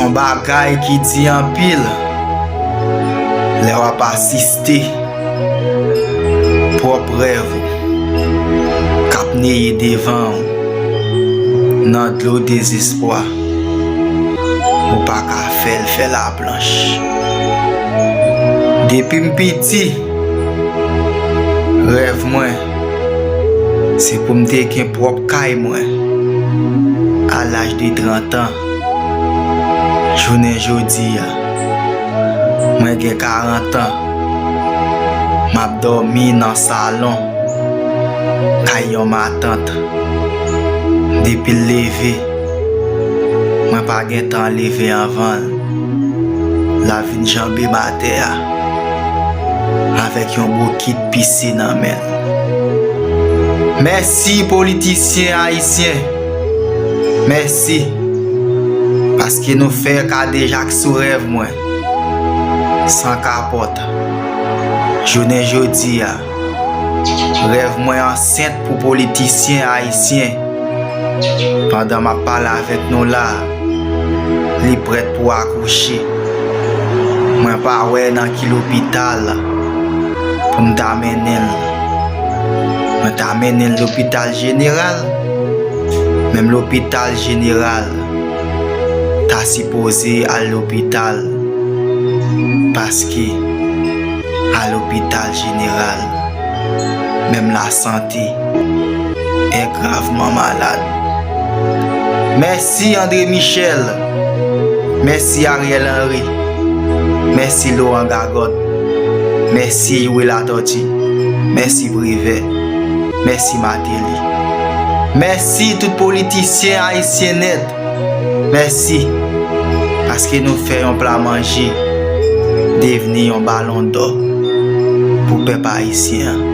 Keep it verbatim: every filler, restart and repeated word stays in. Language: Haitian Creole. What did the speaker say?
Yon bagay ki di anpil lè w ap asiste pwòp rèv ou k ap neye devan ou nan dlo dezespwa. Ou pa ka fè l fè laplanch. Depi m piti, rèv mwen se pou m te gen pwòp kay mwen a laj de trant an. Jounen jodi a, mwen gen karant an. M ap dòmi nan salon kay yon matant. Depi l leve, mwen pa gen tan leve anvan l. L ap vin janbe m atè a avèk yon bokit pise nan men l. Mèsi politisyen ayisyen. Mèsi paske nou fè kadejak sou rèv mwen san kapòt. Jounen jodi a, rèv mwen ansent pou politisyen ayisyen. Pandan m ap pale avèk nou la, li prèt pou akouche. Mwen pa wè nan ki lopital pou m ta mennen l. Mwen ta mennen l lopital jeneral. Menm lopital jeneral ta sipoze al lopital, paske a lopital jeneral, menm lasante est gravement malade. Mèsi André Michel. Mèsi Ariel Henry. Mèsi Laurent Gagot. Mèsi Youri Latortue. Mèsi Privè. Mèsi Martelly. Mèsi tout politisyen ayisyen nèt. Mèsi paske nou fè yon pla manje devni yon balon dò pou pèp ayisyen an.